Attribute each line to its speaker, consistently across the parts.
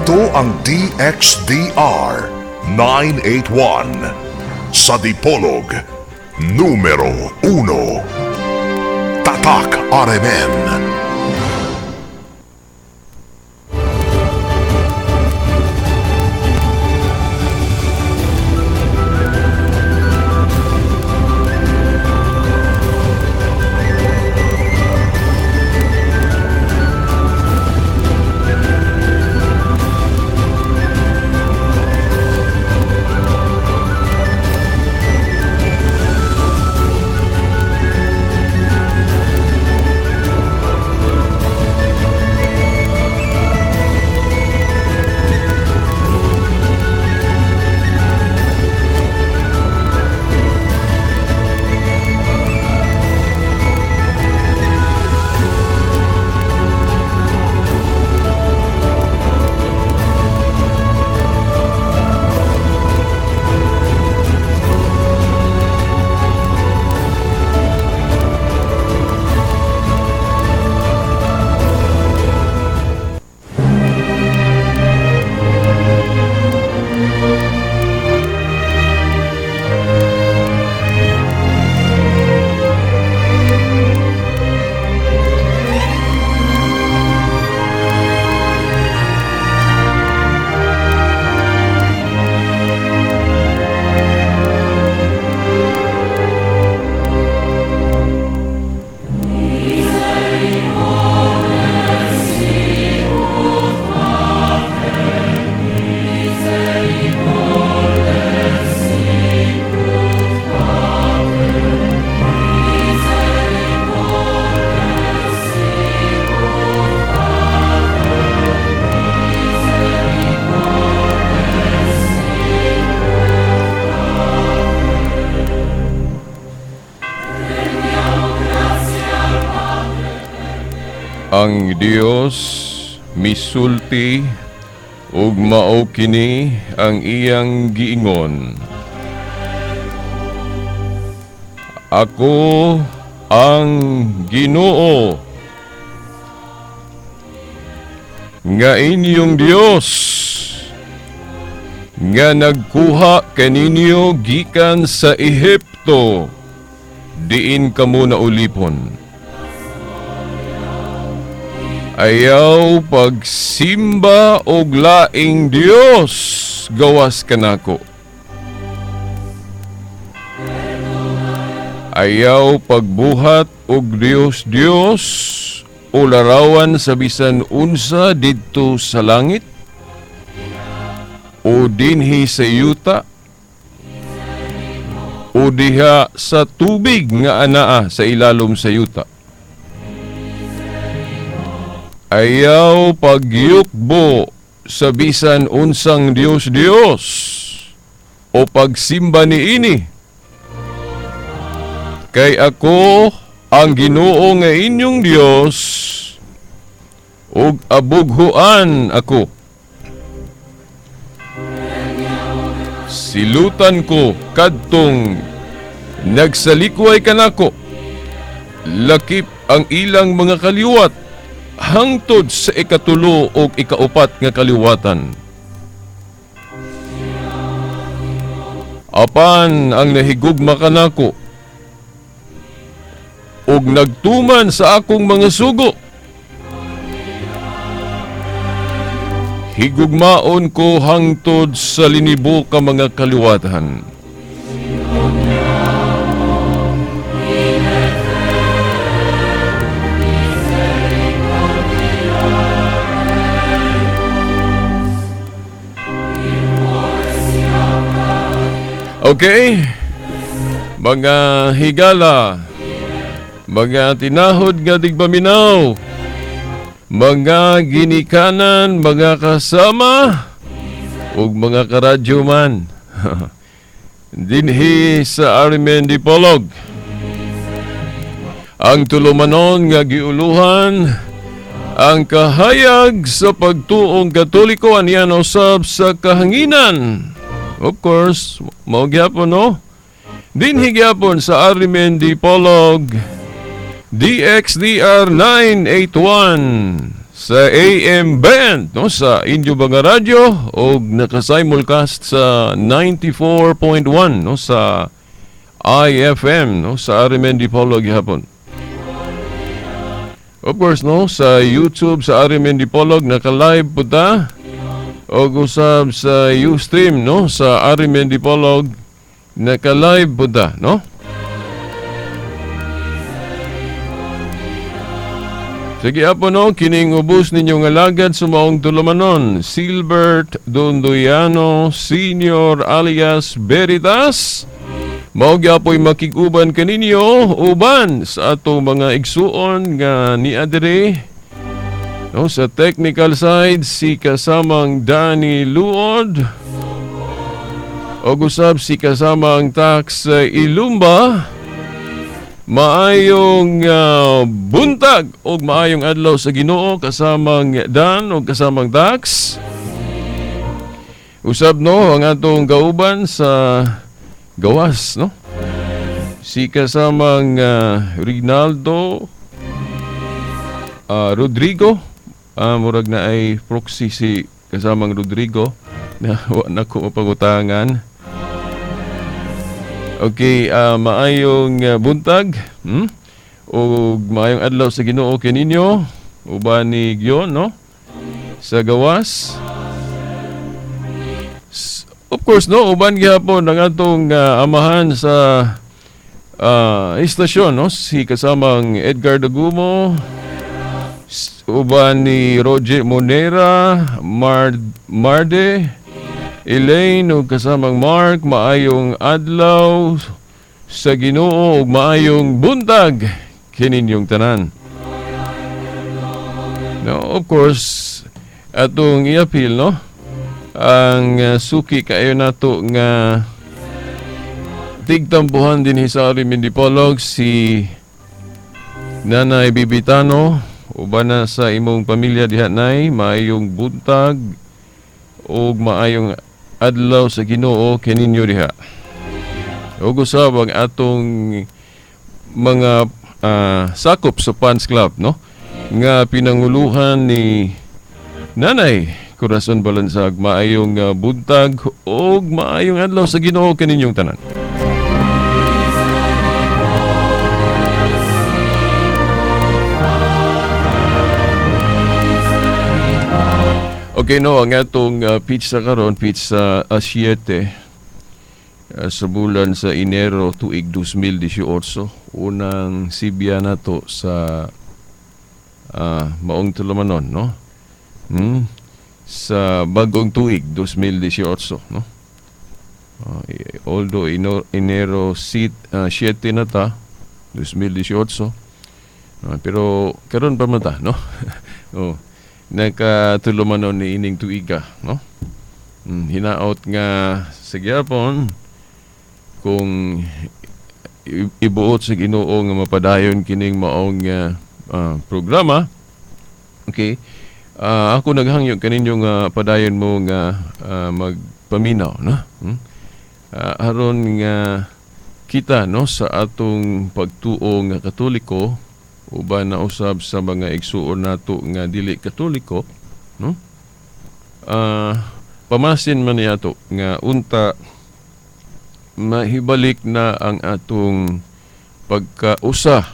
Speaker 1: Ito ang DXDR 981 sa Dipolog, numero 1. Tatak RMN.
Speaker 2: Ang Dios misulti ug mao kini ang iyang giingon. Ako ang Ginoo nga inyong Dios nga nagkuha kaninyo gikan sa Ehipto, diin kamo naulipon. Ayaw pagsimba og laing Dios gawas kanako. Ayaw pagbuhat og Dios Dios o larawan sa bisan unsa didto sa langit o dinhi sa yuta o diha sa tubig nga anaa sa ilalom sa yuta. Ayaw pagyukbo sa bisan unsang Dios Dios o pagsimba niini. Kay ako ang Ginoo nga inyong Dios ug abughuan ako. Silutan ko kadtong nagsalikway kanako, lakip ang ilang mga kaliwat hangtod sa ikatulo o ikaupat nga kaliwatan. Apan ang nahigugma kanako ug nagtuman sa akong mga sugo, higugmaon ko hangtod sa linibo ka mga kaliwatan. Okay, mga higala, mga tinahod nga digpaminaw, mga ginikanan, mga kasama, ug mga karadyo man, dinhi sa RMN Dipolog. Ang tulumanon nga giuluhan ang kahayag sa pagtuong Katoliko aniya usab sa kahanginan. Of course, mao gyapon, no? Dinhi gyapon sa RMN Dipolog, DXDR 981. Sa AM band, no, sa inyo mga radyo og naka-simulcast sa 94.1, no, sa IFM, no, sa RMN Dipolog gihapon. Of course, no, sa YouTube sa RMN Dipolog naka-live po ta og usab sa Ustream, no, sa RMN Dipolog naka-live po ta, no? Sige apo, no, kining ubos ninyong alagad sa maong tulumanon, Silbert Dondoyano Senior alias Veritas. Mao gyapoy makig-uban kaninyo uban sa atong mga igsuon nga niadiri. No, sa technical side si kasamang Danny Luod og usab si kasamang Tax Ilumba. Maayong buntag og maayong adlaw sa Ginoo, kasamang Dan og kasamang Tax. Usab, no, ang atong kauban sa gawas, no? Si kasamang Rinaldo Rodrigo, murag na ay proxy si kasamang Rodrigo na wa na ko mapangutangan. Okay, maayong buntag, Ug maayong adlaw sa Ginoo kininyo uban ni Gyon, no? Sa gawas. Of course, no, uban gihapon ang atong amahan sa istasyon, no? Si kasamang Edgar Dagumo, uban ni Roger Monera, Marde, Elaine ug kasamang Mark, maayong adlaw sa Ginoo ug maayong buntag kininyong tanan. No, of course, atong iapil, no, ang suki kayo nato nga tigtampuhan din sa RMN Dipolog, si Nanay Bibitano, uban na sa imong pamilya diha, nay, maayong buntag ug maayong adlaw sa Ginoo kininyo diha. Ug usab ang atong mga sakop sa fans club, no, nga pinanguluhan ni Nanay Corazon Balansag, maayong buntag ug maayong adlaw sa Ginoo kaninyong tanan. Okay, no, ang atong pizza karon, pizza 7 sa bulan sa Enero tuig 2018, unang sibya nato sa maong tulumanon, no? Sa bagong tuig 2018, no? Although Enero 7 na ta 2018, pero karon pa man ta, no? Oh, nakatulumanon ni ining tuiga, no? Hinaot nga sa gyapon kung ibuot sa Ginoo nga mapadayon kining maong programa. Okay. Ako naghangyo kaninyo nga padayon mo nga magpaminaw, no? Aron nga kita, no, sa atong pagtuo nga Katoliko uban na usab sa mga igsuon nato nga dili Katoliko, no? Pamasin man niya to nga unta mahibalik na ang atong pagkausa,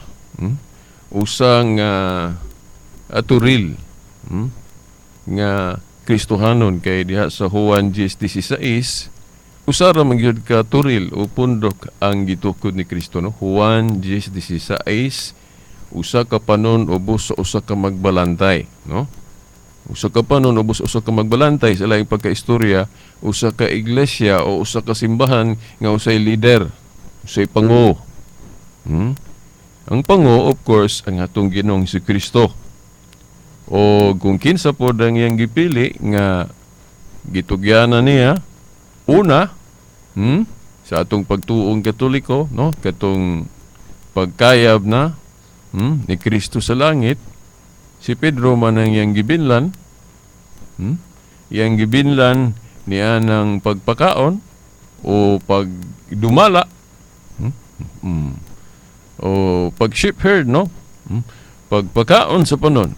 Speaker 2: usa nga aturil, nga Kristohanon, kay diha sa Juan 10:16 usa ra man gyud ka turil o pundok ang gitukod ni Kristo, no? Juan 10:16, usa ka panon ubos sa usa ka magbalantay, no? Usa ka panon ubos usa ka magbalantay. Sa laing pagkaistorya, usa ka iglesia o usa ka simbahan nga usay leader, usay pango. Ang pango, of course, ang atong Ginoong si Kristo. O kung kinsa pod ang iyang gipili nga gitugyanan niya una, sa atong pagtuong Katoliko, no, katong pagkayab na ni Kristo sa langit, si Pedro man ang iyang gibinlan, iyang gibinlan niya ng pagpakaon o pagdumala, o pag-shepherd, no? Pagpakaon sa panon.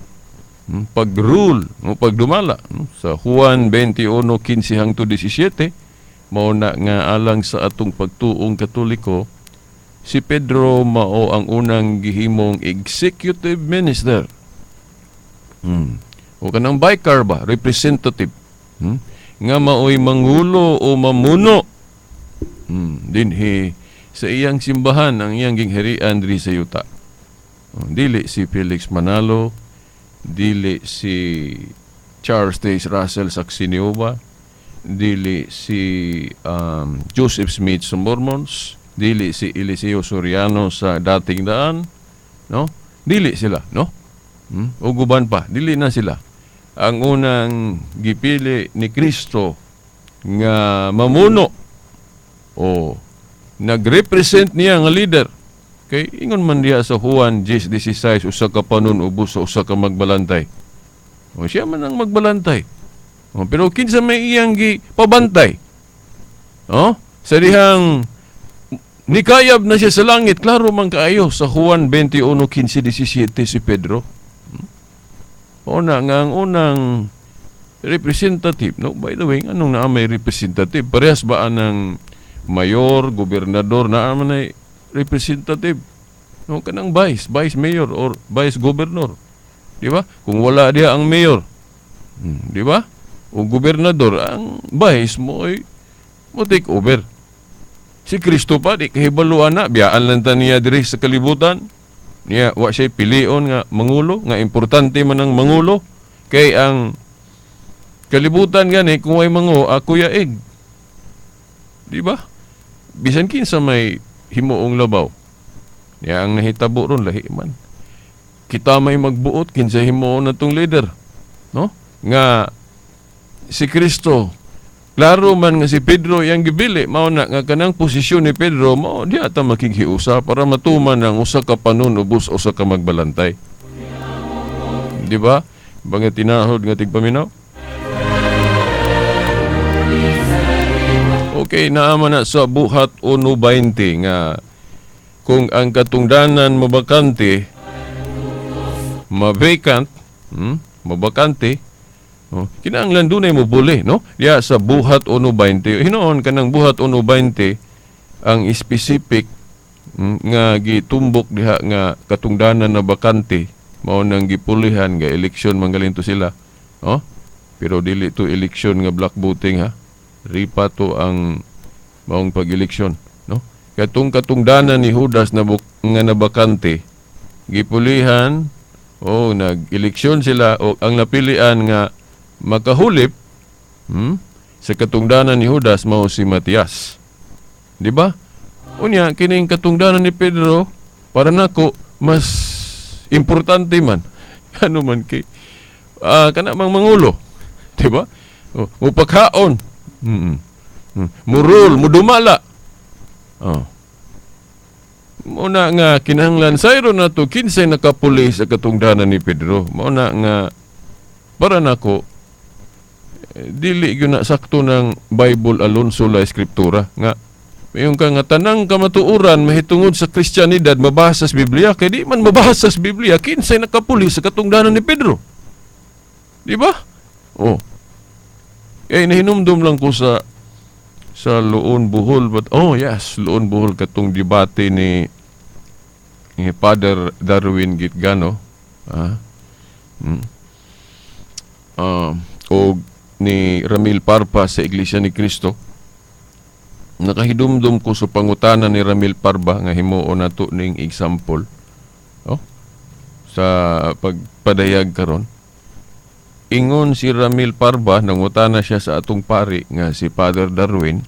Speaker 2: Pag-rule, no, pagdumala, no? Sa Juan 21:15 hangtod 17, mao na nga alang sa atong pagtuong Katoliko, si Pedro mao ang unang gihimong executive minister. O kanang vicar ba, representative. Nga maoy mangulo o mamuno dinhi sa iyang simbahan, ang iyang gingharian diri sa yuta. Oh, dili si Felix Manalo, dili si Charles Taze Russell sa Xinioba, dili si Joseph Smith sa Mormons, dili si Eliseo Soriano sa Dating Daan, no? Dili sila, no? Ug uban pa, dili na sila. Ang unang gipili ni Kristo nga mamuno o nagrepresent niya nga leader. Kay ingon man diha sa Juan 10:16, usa ka panon-ubos sa usa ka magbalantay. O siya man ang magbalantay. O, pero kinsa may iyang gipabantay? O, sa dihang nikayab na siya sa langit, klaro man kaayo sa Juan 21:15-17 si Pedro. O na nga ang unang representative, no? By the way, anong naa may representative? Parehas ba anang mayor, gobernador, naa man ay representative? No, kanang vice mayor or vice governor. Di ba? Kung wala diha ang mayor, di ba? O gobernador, ang vice mo ay mo take over. Si Kristo pa, di kahibaluan na, biyaan lang ta niya diri sa kalibutan. Niya, wa siya pilion nga mangulo, nga importante man ang mangulo. Kay ang kalibutan gani, kung way mango, ako yaig. Di ba? Bisan kinsa may himuong labaw. Niya ang nahitabo ron, lahi man. Kita may magbuot, kinsa himuon na tong leader. No? Nga si Kristo, klaro man nga si Pedro yang gibili, mao na nga kanang posisyon ni Pedro, mao diha ta makighiusa para matuman ang usa ka panunubos, usa ka magbalantay. Di ba? Mga tinahod nga tigpaminaw. Okay, naama na sa Buhat 1:20 nga kung ang katungdanan mabakante, mabakant, mabakante, oh, kinahanglan dunay mo buli, no? Diya sa Buhat 1:20. Hinuon kanang Buhat 1:20 ang specific nga gitumbok diha nga katungdanan na bakante, mao nang gipulihan nga eleksyon manggaling to sila. Oh? Pero dili to eleksyon nga black voting ha. Ripa to ang maong pag-eleksyon, no? Katong katungdanan ni Judas na nga nabakante, gipulihan, oh, nag-eleksyon sila o ang napilian nga makahulip sa katungdanan ni Judas mao si Matias. Di ba? Unya kining katungdanan ni Pedro para nako mas importante man. Ano man kay kana mang mangulo, di ba? Oh, mupakhaon. Murul, mudumala. Oh. Muna nga kinahanglan sayro na to kinsay nakapuli sa katungdanan ni Pedro. Muna nga para nako dili gyud na sakto ng Bible alone sola escriptura nga mayon ka nga tanang kamatuoran mahitungod sa Kristiyanidad mabasa sa Biblia, kay di man mabasa sa Biblia kinsay nakapuli sa katungdanan ni Pedro. Di ba? Oh. Eh nahinumdum lang ko sa Loon Bohol, but oh yes, Loon Bohol katong debate ni Father Darwin Gitgano, o ni Ramil Parpa sa Iglesia ni Cristo. Nakahidumdum ko sa pangutana ni Ramil Parba nga himuon nato ning example, oh, sa pagpadayag karon. Ingon si Ramil Parba, nangutana siya sa atong pari nga si Father Darwin.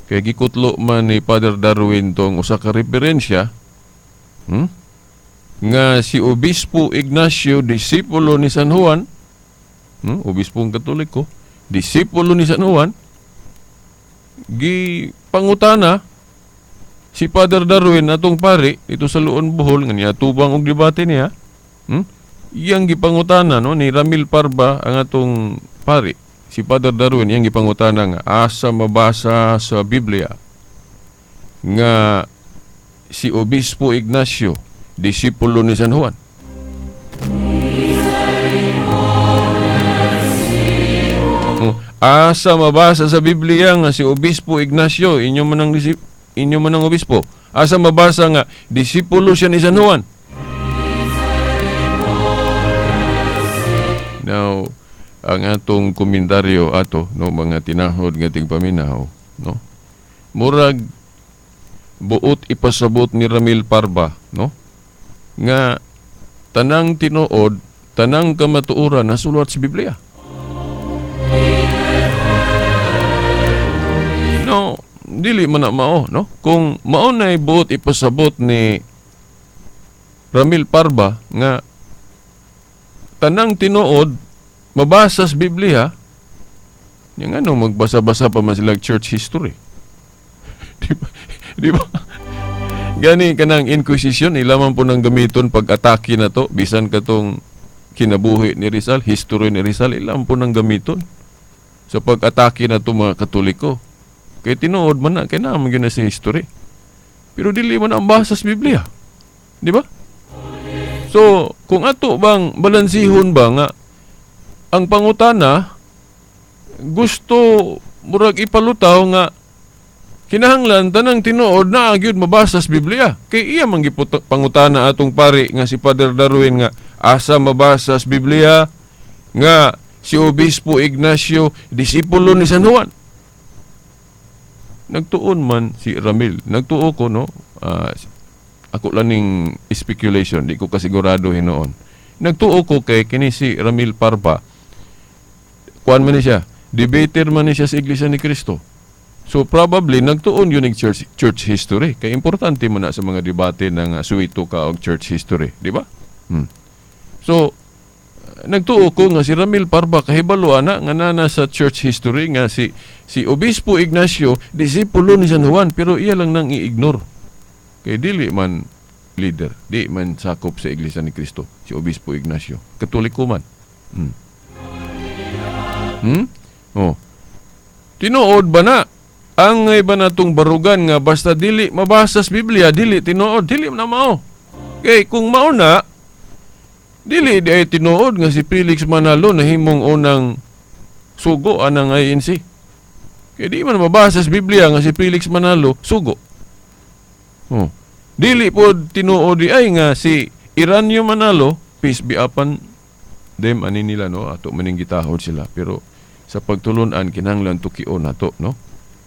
Speaker 2: Kay gikutlo man ni Father Darwin tong usa ka referensya, nga si Obispo Ignacio, disipulo ni San Juan, obispong Katoliko, disipulo ni San Juan, gipangutana si Father Darwin atong pari dito sa Loon Bohol nga niya tubang og debate niya, iyang gipangutana, no, ni Ramil Parba ang atong pari, si Father Darwin, iyang gipangutana nga asa mabasa sa Biblia nga si Obispo Ignacio disipulo ni San Juan. Asa mabasa sa Biblia nga si Obispo Ignacio inyo man ang obispo? Asa mabasa nga disipulo siya ni San Juan? Now, ang atong komentaryo ato, no, mga tinahod nga tigpaminaw, no, murag buot ipasabot ni Ramil Parba, no, nga tanang tinuod, tanang kamatuoran nasulat sa Biblia. No, dili man na mao, no? Kung mao na buot ipasabot ni Ramil Parba nga tanang tinuod mabasa sa Biblia, yung ano, magbasa-basa pa man sila church history. Di ba? Di ba? Gani kanang Inquisition, ilaman po nang gamiton pag-atake na to, bisan katong kinabuhi ni Rizal, history ni Rizal, ilan po nang gamiton sa pag-atake na to mga Katoliko. Kay tinuod man na, kay naman gyud na sa history. Pero dili man ang basa sa Biblia. Di ba? So, kung ato bang balansihon ba nga ang pangutana gusto murag ipalutaw nga kinahanglan tanang tinuod na gyud mabasa sa Biblia. Kay iya man pangutana atong pari nga si Father Darwin nga asa mabasa sa Biblia nga si Obispo Ignacio disipulo ni San Juan. Nagtuon man si Ramil. Nagtuo ko, no? Ako lang ning speculation, di ko kasigurado hinuon. Nagtuo ko kay kini si Ramil Parba. Kuan man ni siya, debater man ni siya sa Iglesia ni Cristo. So probably nagtuon yun ng church history. Kay importante man na sa mga debate ng suwito ka og church history, di ba? So nagtuo ko nga si Ramil Parba kahibalo ana nga nana sa church history nga si Obispo Ignacio disipulo ni San Juan, pero iya lang nang i-ignore. Kay dili man leader, di man sakop sa Iglesia ni Cristo si Obispo Ignacio. Katoliko man. Oh. Tinuod ba na ang iba natong barugan nga basta dili mabasa sa Biblia, dili tinuod, dili na mao. Kay kung mao na, dili di ay tinuod nga si Felix Manalo nahimong unang sugo anang INC. Kay di man mabasa sa Biblia nga si Felix Manalo sugo. Oh. Dili po tinuod di ay nga si Iranio Manalo, peace be upon them, ani nila, no, ato maning gitahod sila, pero sa pagtulunan kinahanglan tukion nato, no.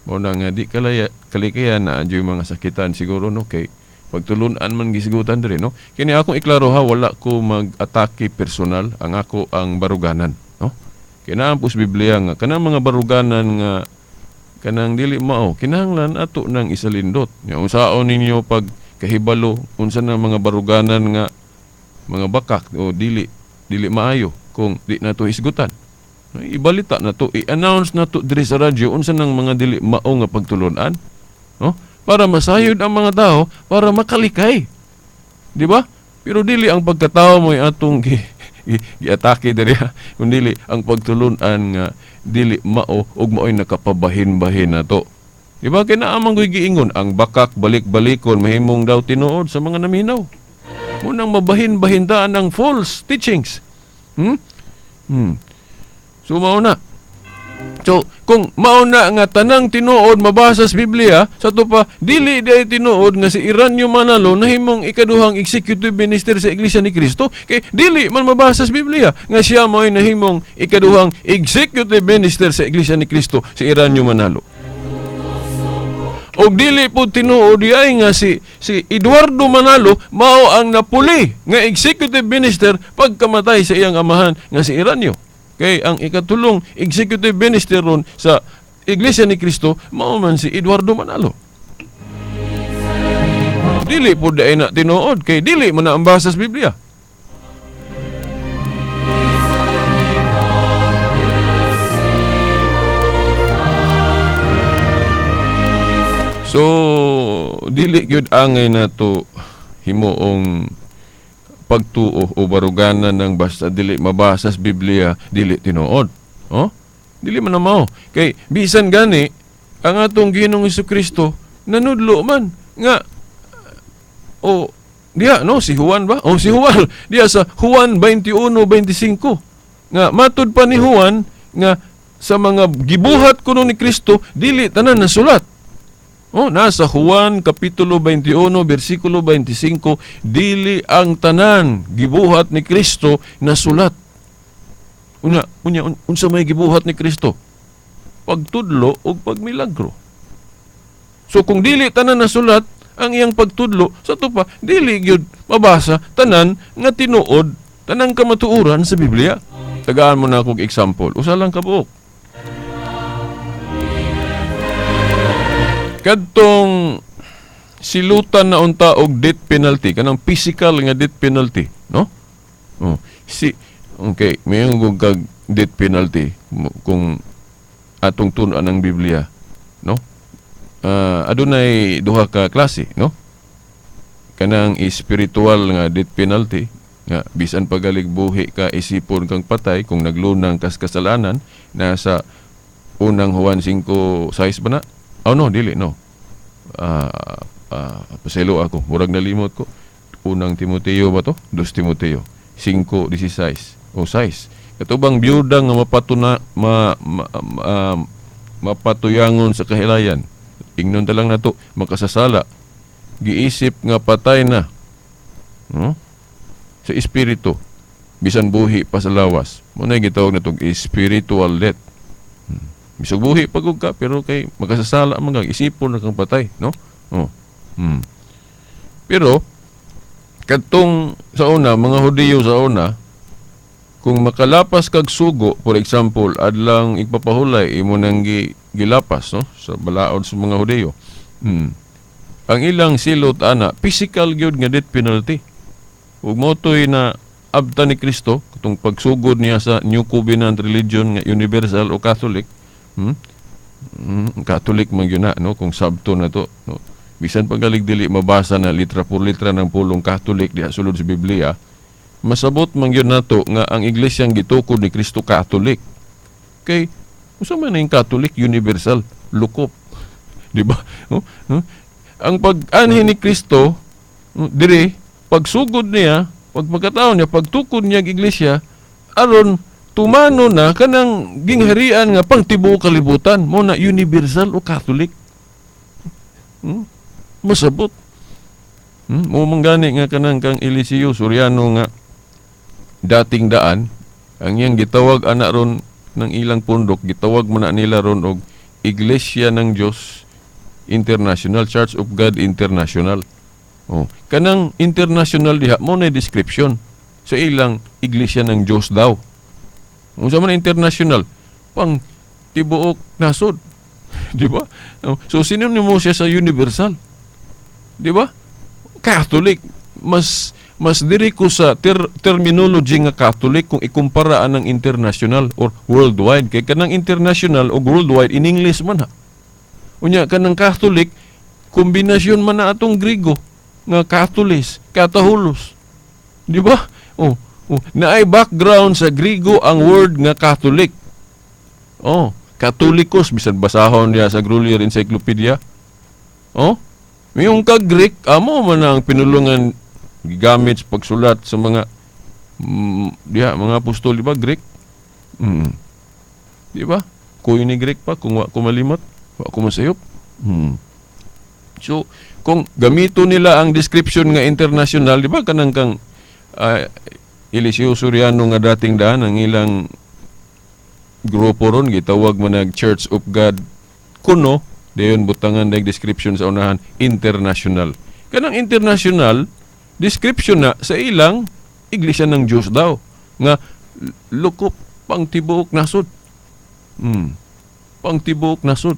Speaker 2: Mao na nga di kalaya kalikayan na adyoy mga sakitan siguro, no, kay pagtulunan man gisgutan diri, no. Kini akong iklaro ha, wala ko mag-atake personal, ang ako ang baruganan, no. Kay naa po sa Biblia nga kanang mga baruganan nga kanang dili mao, kinahanglan ato nang isalindot. Nya unsaon ninyo pag kahibalo unsa na mga baruganan nga mga bakak o dili maayo kung di nato hisgutan. Ibalita na to, i-announce na to diri sa radyo unsa nang mga dili mao nga pagtulunan, no? Para masayod ang mga tao, para makalikay. Di ba? Pero dili ang pagkatao mo'y atong giatake diri, kun dili ang pagtulunan nga dili mao ug mao'y nakapabahin-bahin nato. Di ba? Kay naa man ko'y giingon ang bakak balik-balikon mahimong daw tinuod sa mga naminaw. Munang mabahin-bahin ta ang false teachings. So mao na. So kung mao na nga tanang tinuod mabasa sa Biblia, sa to pa dili di tinuod nga si Iranio Manalo nahimong ikaduhang executive minister sa Iglesia ni Cristo, kay dili man mabasa sa Biblia nga siya mo'y nahimong ikaduhang executive minister sa Iglesia ni Cristo, si Iranio Manalo. Og dili po tinuod di ay nga si Eduardo Manalo mao ang napuli nga executive minister pagkamatay sa iyang amahan nga si Iranio. Kay ang ikatulong executive minister ron sa Iglesia ni Cristo mao man si Eduardo Manalo. Dili po dai na tinuod kay dili man na ang basa sa Biblia. So dili gyud angay nato himuong pagtuo o baruganan ng basta dili mabasa sa Biblia dili tinuod. Oh? Dili man na mao. Kay bisan gani ang atong Ginoong Hesukristo nanudlo man nga o diha, no, si Juan ba? O si Juan diha sa Juan 21:25 nga matud pa ni Juan nga Sa mga gibuhat kuno ni Kristo, dili tanan nasulat. Oh, nasa Juan kapitulo 21 bersikulo 25, dili ang tanan gibuhat ni Kristo nasulat. Una, unya unsa may gibuhat ni Kristo? Pagtudlo ug pagmilagro. So kung dili tanan nasulat ang iyang pagtudlo, sa tupa dili gyud mabasa tanan nga tinuod, tanang kamatuoran sa Biblia. Tagaan mo na akong example. Usa lang ka buok. Kadtong silutan na unta og death penalty, kanang physical nga death penalty, no? Oh, si okay, mayon kog kag death penalty kung atong tun-an ang Biblia, no? Adunay duha ka klase, no? Kanang spiritual nga death penalty nga bisan pagalig buhi ka, isipon kang patay kung naglunang kas kasalanan, nasa unang Juan 5:6 ba na? Oh no, dili no. Paselo ako, murag nalimot ko. Unang Timoteo ba to? 2 Timoteo 5:16 o 6. Katubang biyuda nga mapatuna ma, ma, ma, mapatuyangon sa kahilayan. Ingnon ta lang nato makasasala. Giisip nga patay na. No? Sa espiritu, bisan buhi pa sa lawas. Mo na gitawag natong spiritual death. Bisag buhi pagug ka pero kay makasasala man kang, isipon na kang patay, no? Oh. Pero kadtong sa una, mga Hudiyo sa una, kung makalapas kag sugo, for example, adlang igpapahulay imo nang gilapas, no, sa balaod sa mga Hudiyo. Ang ilang silot ana, physical gyud nga death penalty. Ug motoy na abta ni Kristo katong pagsugod niya sa New Covenant religion nga universal o Catholic. Catholic man gyud na, no, kung sabto na to, no. Bisan pagalig dili mabasa na litra por litra ng pulong Catholic diha sulod sa Biblia, masabot man gyud nato nga ang iglesyang gitukod ni Kristo Catholic. Kay unsa man ang Catholic? Universal, lukop. Di ba? No? No? Ang pag-anhi ni Kristo, no, dire pagsugod niya, pagpagkataon niya, pagtukod niya ang iglesia aron tumano na kanang gingharian nga pangtibuok kalibutan, mo na universal o Catholic. Masabot. Mo man gani nga kanang kang Eliseo Soriano nga dating daan, ang iyang gitawag ana ron ng ilang pundok, gitawag man na nila ron og Iglesia ng Dios International, Church of God International. Oh, kanang international diha mo na description sa ilang Iglesia ng Dios daw. Unsa man international? Pang tibuok nasod. Di ba? Oh, so sinonimo siya sa universal. Di ba? Catholic, mas mas diri ko sa terminology nga Catholic kung ikumpara anang international or worldwide, kay kanang international o worldwide in English man ha. Unya kanang Catholic, kombinasyon man na atong Griego nga Catholis, Katahulos. Di ba? Oh, naay background sa Griego ang word nga Catholic. Oh, Katolikos, bisan basahon diha sa Grolier Encyclopedia. Oh, mayong ka Greek, amo man ang pinulungan gigamit sa pagsulat sa mga diha mga apostol, di ba Greek? Di ba? Kuy ni Greek pa kung wa ko malimot, wa ko masayop. So, kung gamito nila ang description nga international, di ba kanang kang Eliseo Soriano nga dating daan, ang ilang grupo ron gitawag man nag Church of God kuno, dayon butangan dag description sa unahan, international. Kanang international description na sa ilang Iglesia ng Dios daw nga lukop pang tibuok nasod. Pang tibuok nasod.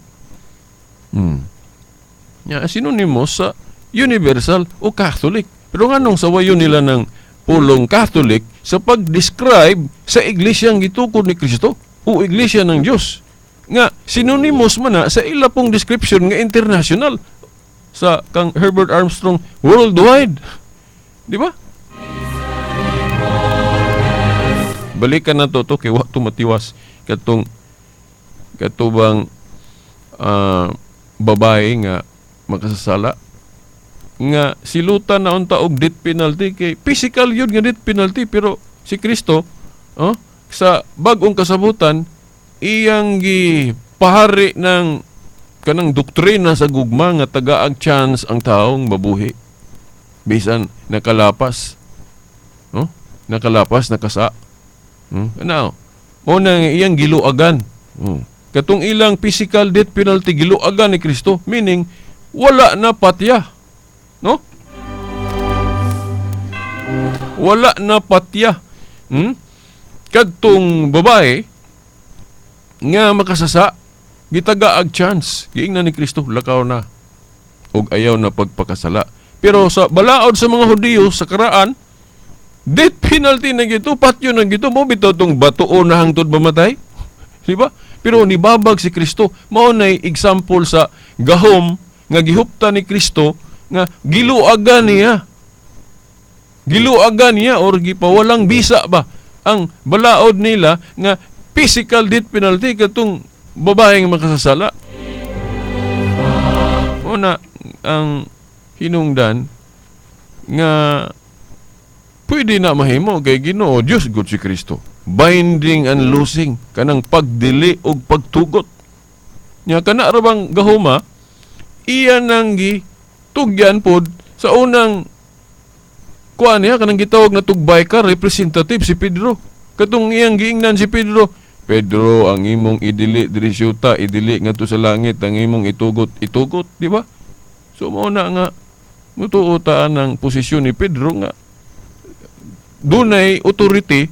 Speaker 2: Ya, sinonimo sa universal o Catholic. Pero nganong sawayon nila ng pulong Catholic sa pag-describe sa iglesyang gitukod ni Kristo o iglesia ng Dios nga synonymous man na sa ila pong description nga international sa kang Herbert Armstrong, worldwide? Di ba? Balikan na to kay wa tumatiwas katong katubang babae nga makasasala nga silutan na unta og death penalty, kay physical yun nga death penalty, pero si Kristo, oh, sa bag-ong kasabutan iyang gi pahari ng kanang doktrina sa gugma nga tagaag chance ang taong mabuhi bisan nakalapas, no? Nakalapas, nakasa. Ano mo nang iyang giluagan. Katong ilang physical death penalty, giluagan ni Kristo, meaning wala na patya, no? Wala na patya. Kadtong babae nga makasasa, gitaga ag chance. Giingnan ni Kristo, "Lakaw na ug ayaw na pagpakasala." Pero sa balaod sa mga Hudiyo sa karaan, death penalty na gito, patyo na gito mo bitaw tong batuon na hangtod mamatay, di ba? Pero nibabag si Kristo. Mao nay example sa gahom nga gihupta ni Kristo nga giluagan niya. Giluagan niya or gipawalang bisa ba ang balaod nila nga physical death penalty katong babaeng makasasala. Una ang hinungdan nga pwede na mahimo kay Ginoo Dios gud si Kristo. Binding and loosing, kanang pagdili og pagtugot. Nya kana ra bang gahuma iya nang gitugyan pod sa unang kuan niya, kanang gitawag na tugbay ka representative, si Pedro. Katong iyang giingnan si Pedro, "Pedro, ang imong idili diri sa yuta, idili ngadto sa langit, ang imong itugot, itugot," di ba? So mao na nga mutuo ta ang posisyon ni Pedro nga dunay authority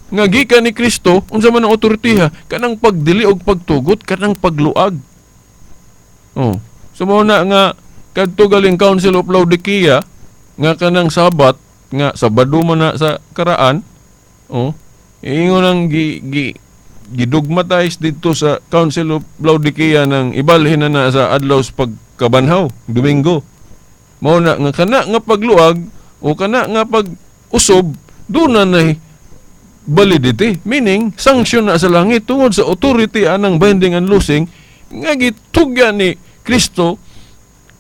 Speaker 2: nga gikan ni Kristo. Unsa man ang authority ha? Kanang pagdili og pagtugot, kanang pagluag. Oh. So mao na nga kadto galing Council of Laodicea nga kanang Sabat nga Sabado man na sa karaan, oh, ingon ang gi, gi gidogmatize dito sa Council of Laodicea nang ibalhin na na sa adlaw sa pagkabanhaw, Domingo. Mao na nga kana nga pagluag o kana nga pag-usob doon na nay validity, meaning sanction na sa langit tungod sa authority anang binding and loosing nga gitugyan ni Kristo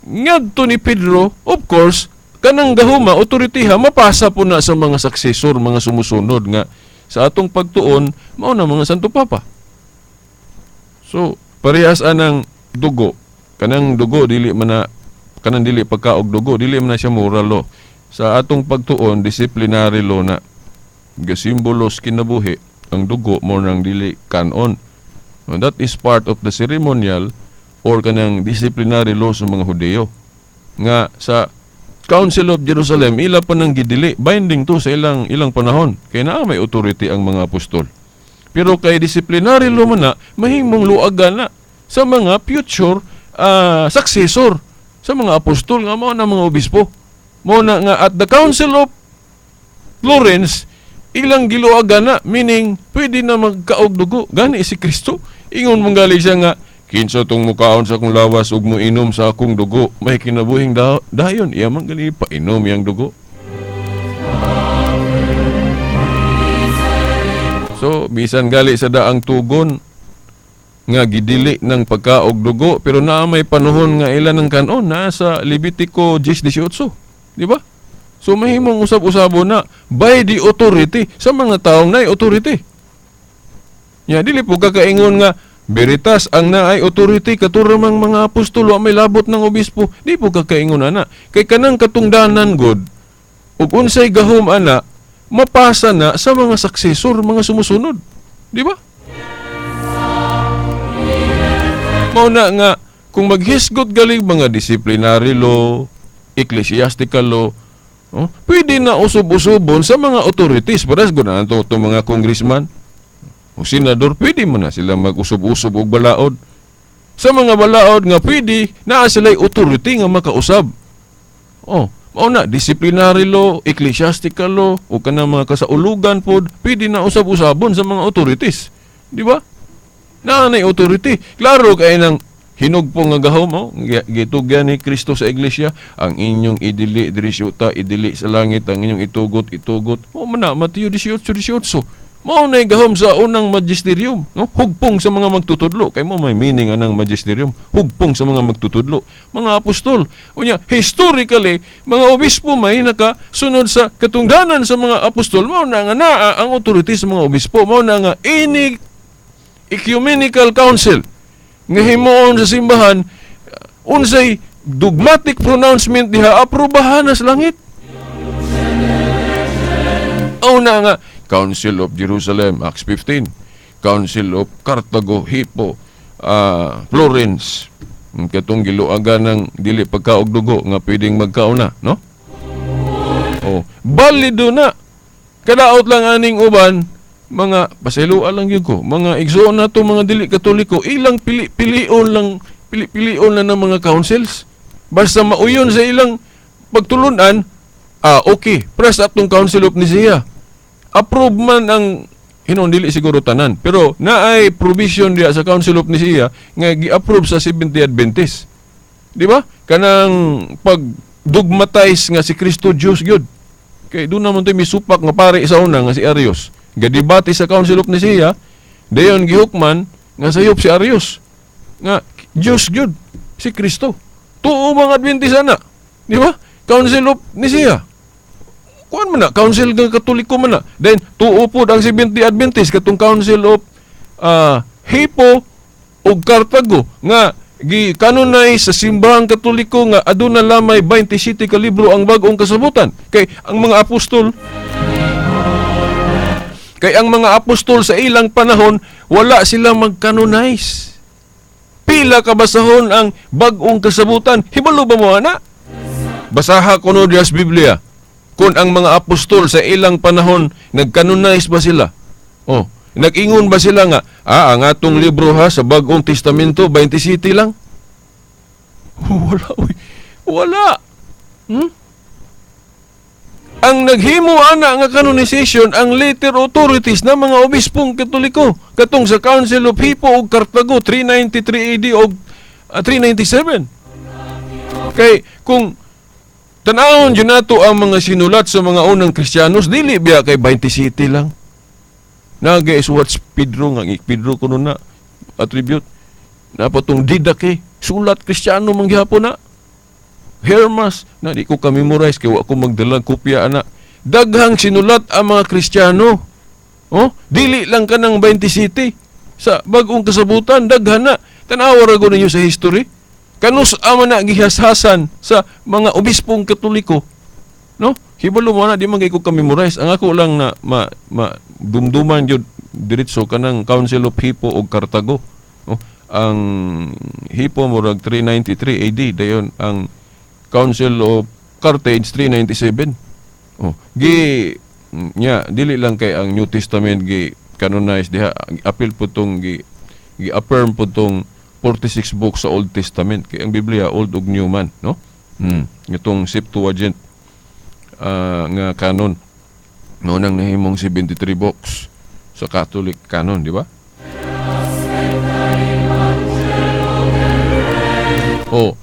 Speaker 2: ngadto ni Pedro. Of course, kanang gahuma, authority ha, mapasa po na sa mga successor, mga sumusunod nga sa atong pagtuon mao na mga Santo Papa. So parehas anang dugo, kanang dugo dili man na, kanang dili pagkaog dugo, dili man na siya moral law. Sa atong pagtuon, disciplinary law na, gasimbolos kinabuhi ang dugo mo nang dili kanon. And that is part of the ceremonial or kanang disciplinary law sa mga Hudiyo nga sa Council of Jerusalem ila pa nang gidili. Binding to sa ilang ilang panahon kay naa may authority ang mga apostol, pero kay disciplinary law man na, mahimong luagan na sa mga future successor sa mga apostol nga mao na mga obispo. Mao na nga at the Council of Florence, ilang giluagan na, meaning pwede na magkaog dugo. Gani si Kristo, ingon mong gali siya nga kinsa tong mukaon sa akong lawas ug moinom sa akong dugo may kinabuhing dayon. Iya man gali painom yang dugo. So bisan gali sa daang tugon nga gidili ng pagkaog dugo, pero naa may panahon nga ilan ng kanon na sa Levitico 10:18, di ba? So mahimong usab-usabo na by the authority sa mga taong naay authority. Ya dili po kakaingon nga veritas ang naay authority katura mang mga apostol, wa may labot ng obispo. Di po kakaingon ana kay kanang katungdanan god ug unsay gahom ana mapasa na sa mga successor, mga sumusunod, di ba? Mao na nga kung maghisgot galing mga disciplinary law, ecclesiastical law, oh, pwede na usub-usubon sa mga authorities. Parehas gud na ato itong mga congressman o senador, pwede mo na sila mag-usub-usub og balaod. Sa mga balaod nga pwede, naa sila'y authority nga makausab. Oh, mao na, disciplinary law, ecclesiastical law, o kanang mga kasaulugan pod, pwede na usab-usabon sa mga authorities. Di ba? Naa nay authority. Klaro kay nang hinugpong nga gahom mo, gitugyan ni Kristo sa iglesia, ang inyong idili diri sa yuta, idili sa langit, ang inyong itugot, itugot. Mao man na, Mateo 18:18. Mao nay gahom sa unang magisterium, no? Hugpong sa mga magtutudlo. Kay mo may meaning anang magisterium, hugpong sa mga magtutudlo, mga apostol. Unya, historically, mga obispo may nakasunod sa katungdanan sa mga apostol. Mao na nga naa ang authority sa mga obispo. Mao na nga ini ecumenical council nga himuon sa simbahan, unsay dogmatic pronouncement diha, aprobahan na sa langit. Aw na nga Council of Jerusalem, Acts 15, Council of Carthago, Hippo, Florence, katong giluagan ng dili pagkaog dugo nga pwedeng magkaon na, no? Oh, balido na. Kadaot lang aning uban, mga pasayloa lang gyud ko, mga igsoon na to, mga dili Katoliko, ilang pili-pilion lang, pili-pilion na ng mga councils. Basta mauyon sa ilang pagtulunan, okay, press atong Council of Nicaea. Approve man ang hinon, dili siguro tanan, pero naay provision diya sa Council of Nicaea nga gi-approve sa Seventh-day Adventist. Di ba? Kanang pag dogmatize nga si Kristo Diyos gyud. Kay doon naman to misupak nga pare sa una nga si Arius. Gadebate sa Council of Nicaea, dayon gihukman nga sayop si Arius. Nga Diyos gyud si Kristo. Tuo mga Adventist ana. Di ba? Council of Nicaea. Kuan man na, Council ng Katoliko man na. Then tuo pod ang Seventh-day Adventist katong Council of Hippo ug Cartago nga gi canonize sa Simbahang Katoliko nga aduna lamay 27 ka libro ang Bag-ong Kasabutan. Kay ang mga apostol sa ilang panahon, wala sila mag-canonize. Pila ka basahon ang Bag-ong Kasabutan? Hibalo ba mo ana? Basaha kuno diya sa Biblia. Kung ang mga apostol sa ilang panahon, nag-canonize ba sila? Oh, nag-ingon ba sila nga, ang atong libro ha sa Bagong Testamento 27 lang? Wala, uy. Wala. Ang naghimo ana nga canonization ang later authorities na mga obispong Katoliko katong sa Council of Hippo ug Cartago, 393 AD og 397. Kay kung tan-awon jud nato ang mga sinulat sa mga unang Kristiyanos, dili biya kay 27 lang. Naga suwat Pedro nga Pedro kuno na attribute. Napatong Didache, sulat Kristiyano man gihapon na. Hermas, na di ko ka-memorize kay wa ko magdala kopya ana. Daghang sinulat ang mga Kristiyano. Oh, dili lang kanang 27 sa Bag-ong Kasabutan, daghan na. Tan-awa ra gud ninyo sa history. Kanus ama na gihashasan sa mga obispong Katoliko. No? Hibalo mo na, di man kay ko ka-memorize. Ang ako lang na ma dumduman jud diretso kanang Council of Hippo ug Cartago. No? Ang Hippo murag 393 AD, dayon ang Council of Carthage 397. Oh, gi nya dili lang kay ang New Testament gi canonize diha, apil po tong gi affirm po tong 46 books sa Old Testament, kay ang Biblia Old ug New man, no? Itong Septuagint nga canon no nang nahimong 73 books sa Catholic canon, di ba? Oh,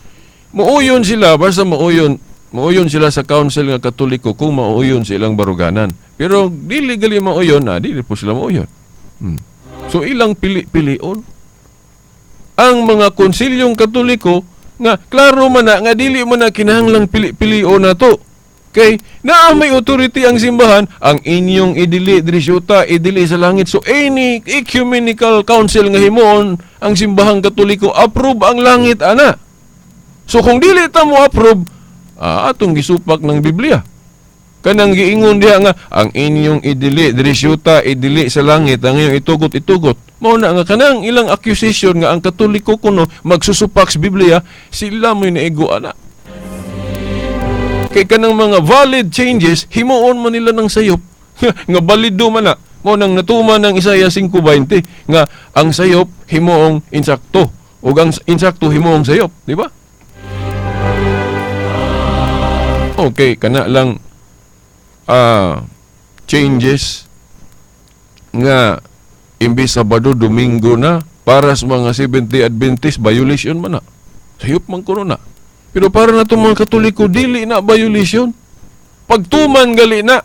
Speaker 2: muuyon sila, basta muuyon sila sa council nga Katoliko kung mauyon sa ilang baruganan. Pero dili gali mauyon na, dili po sila mauyon. So ilang pili-pilion. Ang mga konsilyong Katoliko nga klaro man na nga dili man na kinahanglang pili-pilion na to. Kay naa may authority ang simbahan, ang inyong idili diri sa idili sa langit. So any ecumenical council nga himuon ang Simbahang Katoliko, approve ang langit ana. So kung dili ta mo approve, atong gisupak ng Biblia. Kanang giingon diha nga ang inyong idili diri syuta idili sa langit, ang inyong itugot itugot. Mao na nga kanang ilang accusation nga ang Katoliko kuno magsusupak sa Biblia, sila mo'y naigo ana. Kay kanang mga valid changes himuon man nila ng sayop nga balido man na. Mao nang natuman ng Isaiah 5:20 nga ang sayop himuong insakto ug ang insakto himuong sayop, di ba? Okay, kana lang changes nga imbis Sabado, Domingo na, para sa mga Seventh-day Adventist violation man na. Sayop man kuno na. Pero para na itong mga Katoliko, dili na violation. Pagtuman gali na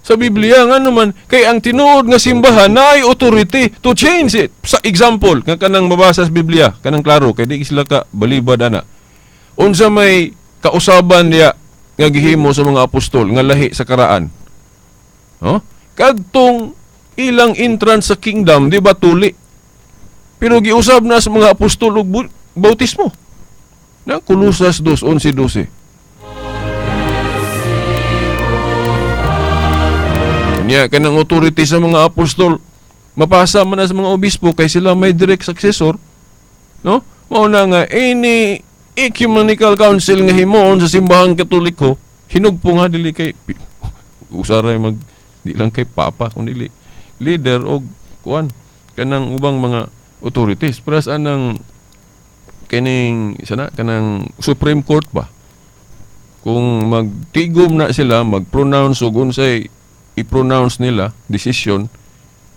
Speaker 2: sa Biblia, nga naman, kay ang tinuod nga simbahan na ay authority to change it. Sa example, nga kanang mabasa sa Biblia, kanang klaro, kay di sila ka balibad ana. Unsa may kausaban niya nga gihimo sa mga apostol nga lahi sa karaan? No? Kadtong ilang entrance sa kingdom, di ba tuli? Pero giusab na sa mga apostol og bautismo. Na Kolosas 2:11-12. Nya kanang authority sa mga apostol mapasa man na sa mga obispo kay sila may direct successor, no? Mao na nga any ecumenical council nga himuon sa simbahang Katoliko, hinugpo nga dili kay usaray mag di lang kay papa kun dili leader og kuan kanang ubang mga authorities. Para sa anang kining sana kanang Supreme Court ba, kung magtigom na sila mag-pronounce og unsay i-pronounce nila decision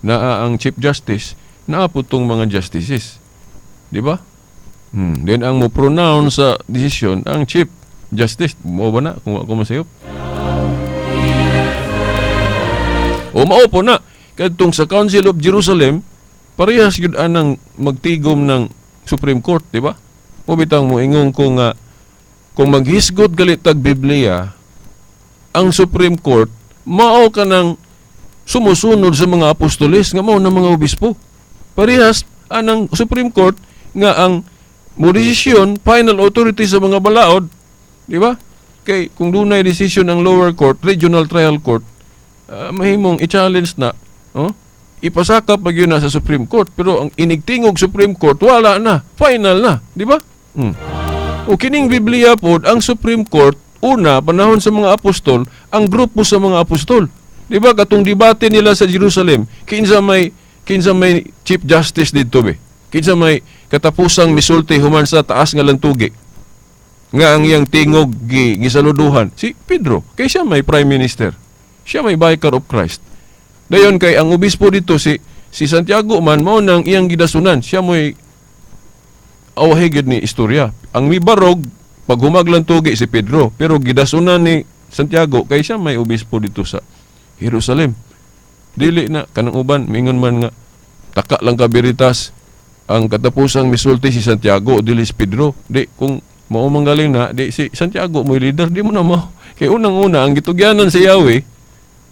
Speaker 2: naa ang Chief Justice, naa po tong mga justices, di ba? Then ang mo-pronounce sa decision ang Chief Justice, mo ba na kung ako masayop? O mao po na kadtong sa Council of Jerusalem parehas gyud anang magtigom ng Supreme Court, di ba? Mo bitang mo ingon ko nga kung maghisgot galit tag Biblia ang Supreme Court mao ka nang sumusunod sa mga apostoles nga mao na mga obispo. Parehas anang Supreme Court nga ang mo desisyon, final authority sa mga balaod, di ba? Kay kung dunay decision ang lower court, regional trial court, mahimong i-challenge na, oh? Ipasakap pag yun na sa Supreme Court, pero ang inigtingog Supreme Court wala na, final na, di ba? O kining Biblia pod ang Supreme Court una panahon sa mga apostol, ang grupo sa mga apostol. Di ba katong debate nila sa Jerusalem, kinsa may Chief Justice didto be? Kinsa may katapusang misulti human sa taas nga lantugi? Nga ang iyang tingog gisaluduhan si Pedro, kay siya may Prime Minister. Siya may Vicar of Christ. Dayon kay ang obispo dito si Santiago man mao nang iyang gidasunan, siya mo'y awahe gyud ni istorya. Ang mibarog paghumaglan tugi si Pedro, pero gidasunan ni Santiago kay siya may obispo dito sa Jerusalem. Dili na kanang uban mingon man nga taka lang ka Veritas ang katapusang misulti si Santiago dili si Pedro. Di kung mao manggaling na di si Santiago mo'y leader, di mo na mao. Kay unang-una ang gitugyanan sa Yahweh,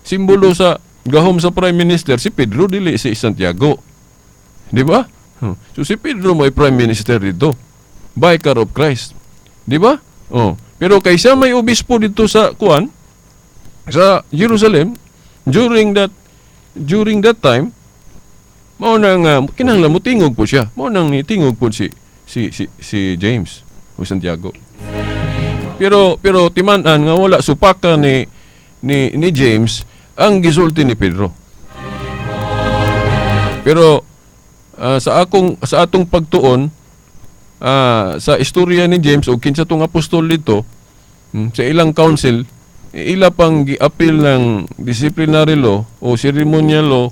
Speaker 2: simbolo sa gahom sa Prime Minister si Pedro dili si Santiago. Di ba? So si Pedro mo'y Prime Minister dito, Vicar of Christ. Di ba? Oh. Pero kaysa may obispo dito sa kuan sa Jerusalem during that time, mao nang kinahanglan mo tingog po siya. Mao nang nitingog po si James o Santiago. Pero timan-an nga wala supaka ni James ang gisulti ni Pedro. Pero sa atong pagtuon sa istorya ni James o kinsa tong apostol dito, sa ilang council, ila pang gi-appeal ng disciplinary law o ceremonial law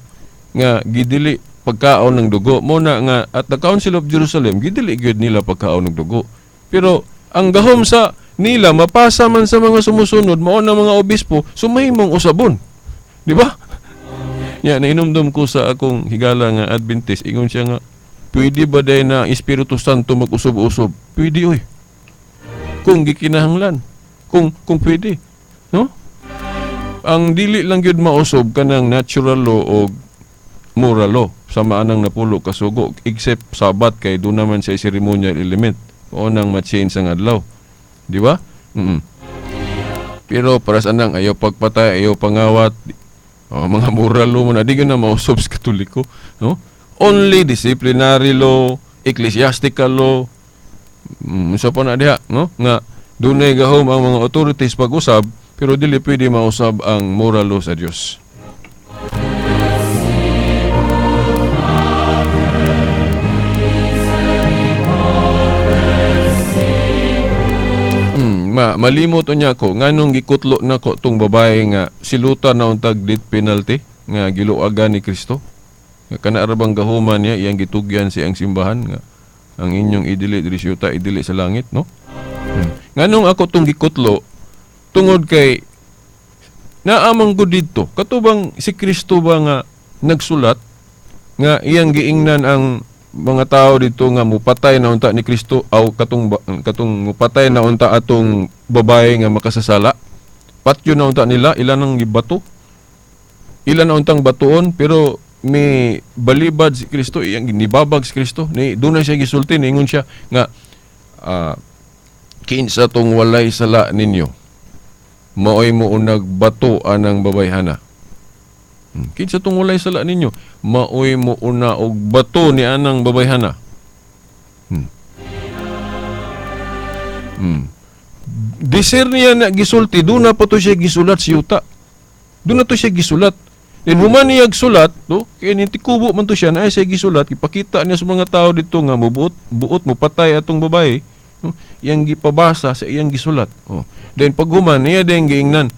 Speaker 2: nga gidili pagkaon ng dugo. Mo na nga at the Council of Jerusalem gidili gyud nila pagkaon ng dugo. Pero ang gahom sa nila mapasa man sa mga sumusunod mao na mga obispo, sumahimong usabon. Di ba? Ya, nainomdom ko sa akong higala nga Adventist, ingon siya nga pwede ba day na ang Espiritu Santo mag-usob-usob? Pwede oy. Kung gikinahanglan. Kung pwede. No? Ang dili lang gyud mausog kanang natural law o moral law sa maanang napulo kasugo except Sabat kay doon naman sa ceremonial element o nang ma-change ang adlaw. Di ba? Mm-mm. Pero para sa anang ayaw pagpatay, ayaw pangawat, mga moral law mo na di gyud na mausog sa Katoliko, no? Only disciplinary law, ecclesiastical law, sa pa na diha, no? Nga dunay gahom ang mga authorities pag-usab, pero dili pwede mausab ang moral law sa Dios. Malimot unya ko nganong gikutlo nako tong babae nga silutan na untag death penalty nga giluagan ni Kristo. Nga kana ra bang gahuman niya iyang gitugyan sa iyang simbahan nga ang inyong idili diri sa yuta idili sa langit, no? Nganong ako tong gikutlo tungod kay naamang gud didto katubang si Kristo ba nga nagsulat nga iyang giingnan ang mga tao dito nga mupatay na unta ni Kristo aw katong mupatay na unta atong babae nga makasasala. Patyo na unta nila, ilan ang gibato, ilan na untang batuon, pero Mi balibad si Kristo, iyang nibabag si Kristo ni doon na siya gisulti, niingon siya nga kinsa tong walay sala ninyo, maoy mo unag bato anang babayhana. Kinsa tong walay sala ninyo, maoy mo una og bato ni anang babayhana. Disir niya na gisulti, doon na pa to siya gisulat sa yuta. Doon na to siya gisulat. Then human niya sulat, no? Kaya nitikubo man to siya na ay siya gisulat, ipakita niya sa mga tao dito nga mubuot, buot mo patay atong babae, no? Iyang gipabasa sa iyang gisulat. Oh. Then pag human niya din giingnan,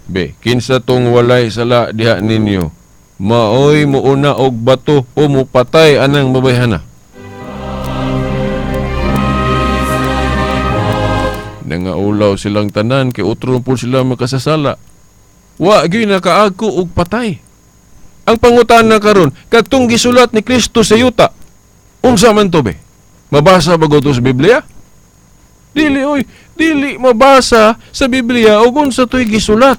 Speaker 2: be, kinsa tong walay sala diha ninyo, maoy muuna og bato o mupatay anang babayhana. Nangaulaw silang tanan kay utro po sila makasasala. Wa gyud nakaagko og patay. Ang pangutana karon, kadtong gisulat ni Kristo sa yuta, unsa man to be? Mabasa ba to sa Biblia? Dili oy, dili mabasa sa Biblia og unsa to'y gisulat.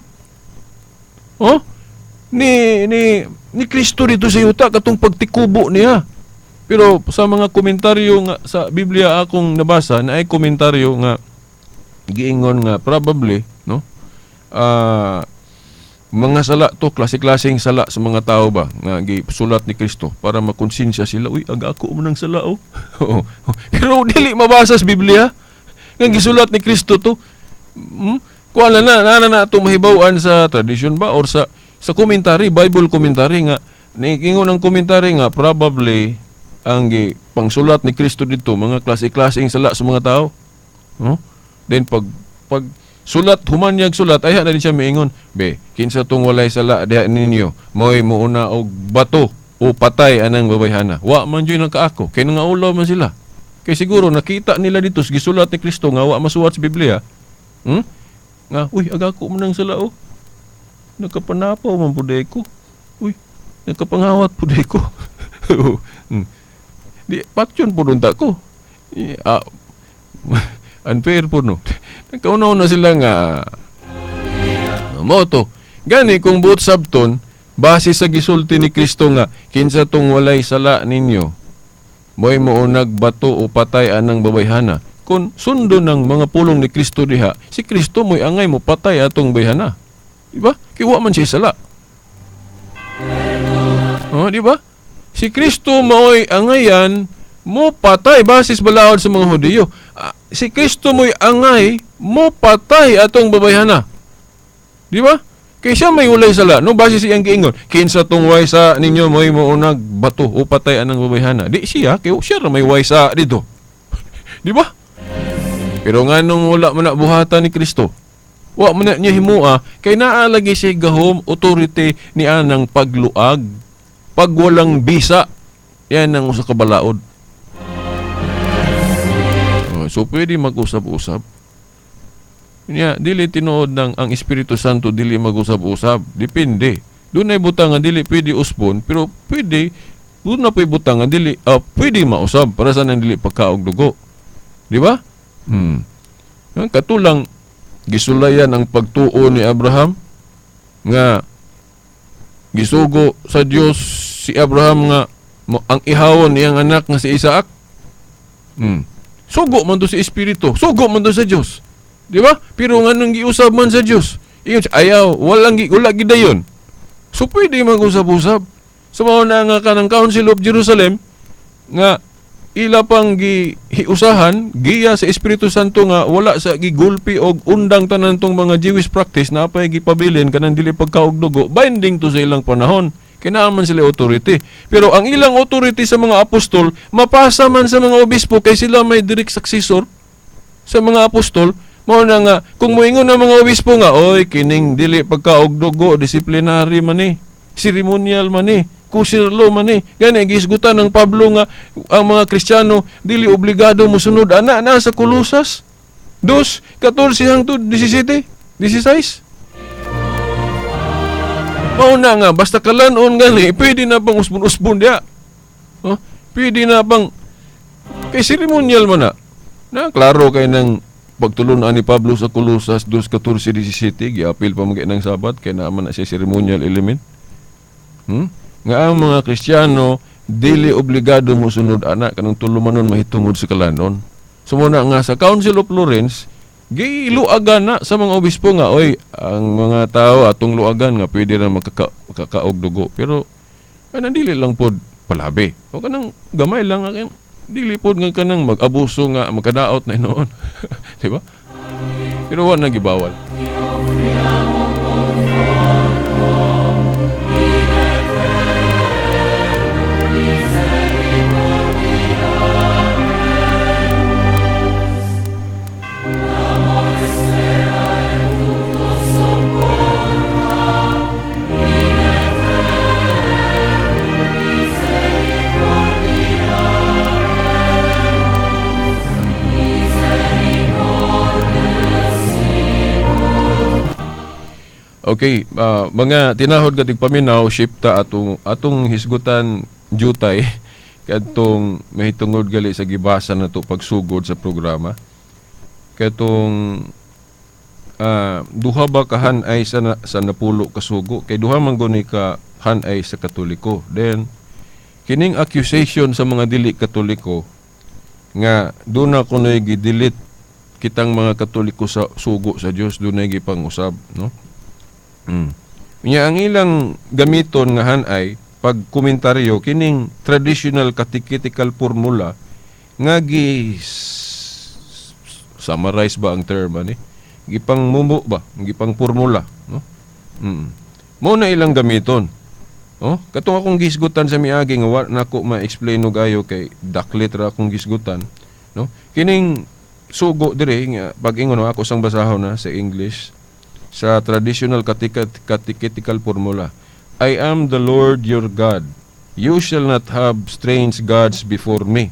Speaker 2: Oh? Ni Kristo dito sa yuta katong pagtikubo niya. Pero sa mga komentaryo nga sa Biblia akong nabasa, na ay komentaryo nga giingon nga probably, no, mga sala to, klase-klaseng sala sa mga tao ba nga gisulat ni Kristo para makonsensya sila, uy, aga ako man ang sala, oh. Pero dili mabasa sa Biblia nga gisulat ni Kristo to. Kuan na na na to mahibaw-an sa tradition ba or sa commentary, Bible commentary nga niingon ang commentary nga probably ang pangsulat ni Kristo dito mga klase-klaseng sala sa mga tao. No? Then pag sulat human niyag sulat ay na din siya miingon, be, kinsa tong walay sala diha ninyo, moy muuna og bato o patay anang babayhana. Wa man jud nakaako kay nangaulaw man sila. Kay siguro nakita nila dito sa gisulat ni Kristo nga wa masuwat sa Biblia. Nga uy, aga ko man ang sala, oh. Nakapanapaw man pud ko. Uy, nakapangawat pud ko. Di patyon pud unta ko. Unfair po, no. Nagkauna-una sila nga mo to. Gani kung buot sabton, base sa gisulti ni Kristo nga kinsa tong walay sala ninyo, moy mounag bato o patay anang babayhana. Kung sundo ng mga pulong ni Kristo diha, si Kristo mo'y angay mo patay atong bayhana. Di ba? Kay wa man siya sala. Oh, di ba? Si Kristo mo'y angayan mo patay basis balaod sa mga Hudiyo. Si Kristo mo'y angay mo patay atong babayhana. Di ba? Kay siya may ulay sala, no, base sa iyang giingon, kinsa tong way sa ninyo mo'y mounag bato o patay anang babayhana. Di siya, kay siya ra may way sa dito. Di ba? Pero nganong wala man na buhatan ni Kristo? Wa man na niya himua kay naa lagi siya gahom authority ni anang pagluag. Pag walang bisa, yan ang usa ka balaod. So pwede mag-usab-usab. Nya dili tinuod ng ang Espiritu Santo dili mag-usab-usab. Depende. Doon ay butang nga dili pwede usbon, pero pwede doon na pwede butang nga dili pwede mausab para sa nang dili pagkaog dugo. Di ba? Katulang gisulayan ang pagtuo ni Abraham nga gisugo sa Dios si Abraham nga ang ihawon niyang anak nga si Isaac. Sugo man to si Espiritu, sugo man to sa Dios. Di ba? Pero nganong giusab man sa Dios? Ingon siya, ayaw, wala gidayon. So pwede mag-usab-usab. So mao na nga kanang Council of Jerusalem nga ila pang gihiusahan giya sa Espiritu Santo nga wala sa gigulpi og undang tanan tong mga Jewish practice na apay gipabilin kanang dili pagkaog dugo, binding to sa ilang panahon. Kinaan man sila authority. Pero ang ilang authority sa mga apostol mapasa man sa mga obispo kay sila may direct successor sa mga apostol. Mao na nga kung moingon ang mga obispo nga, oy kining dili pagkaog dugo, disciplinary man ni, ceremonial man ni, kusirlo man ni. Gani gisgutan ng Pablo nga ang mga Kristiyano dili obligado mosunod ana na sa Kolosas 2:14 hangtod 17, 16. Mao na nga basta kalan-on gani pwede na bang usbon-usbon diya. Oh, pwede na bang kay ceremonial man na. Na klaro kay nang pagtulunan ni Pablo sa Kolosas 2:14-17, giapil pa man ng Sabat kay naa man na siya ceremonial element. Nga ang mga Kristiyano dili obligado mosunod ana kanang tulumanon mahitungod sa kalanon. So muna nga sa Council of Florence giluagan na sa mga obispo nga, oy, ang mga tao atong luagan nga pwede ra makakaog dugo, pero kanang dili lang pod palabi o kanang gamay lang, nga dili pod nga kanang mag-abuso nga makadaot na hinuon, di ba? Pero wa na gibawal. Okay, mga tinahod nga tigpaminaw, shipta atong atong hisgutan jutay kadtong mahitungod gali sa gibasa nato pagsugod sa programa. Katong duha ba ka hanay sa napulo ka sugo, kay duha man guni ka hanay sa Katoliko. Then kining accusation sa mga dili Katoliko nga duna kunoy gi-delete kitang mga Katoliko sa sugo sa Dios, dunay gipangusab, no? Nya ang ilang gamiton nga hanay pag komentaryo kining traditional catechetical formula nga gi summarize ba ang term ani, gipang mumo ba, gipang formula, no? Mo na ilang gamiton. Oh, katong akong gisgutan sa miagi nga wa nako ma-explain og ayo kay daklit ra akong gisgutan, no? Kining sugo dire nga pag-ingon ako sang basahon na sa English sa traditional catechetical formula. I am the Lord your God. You shall not have strange gods before me.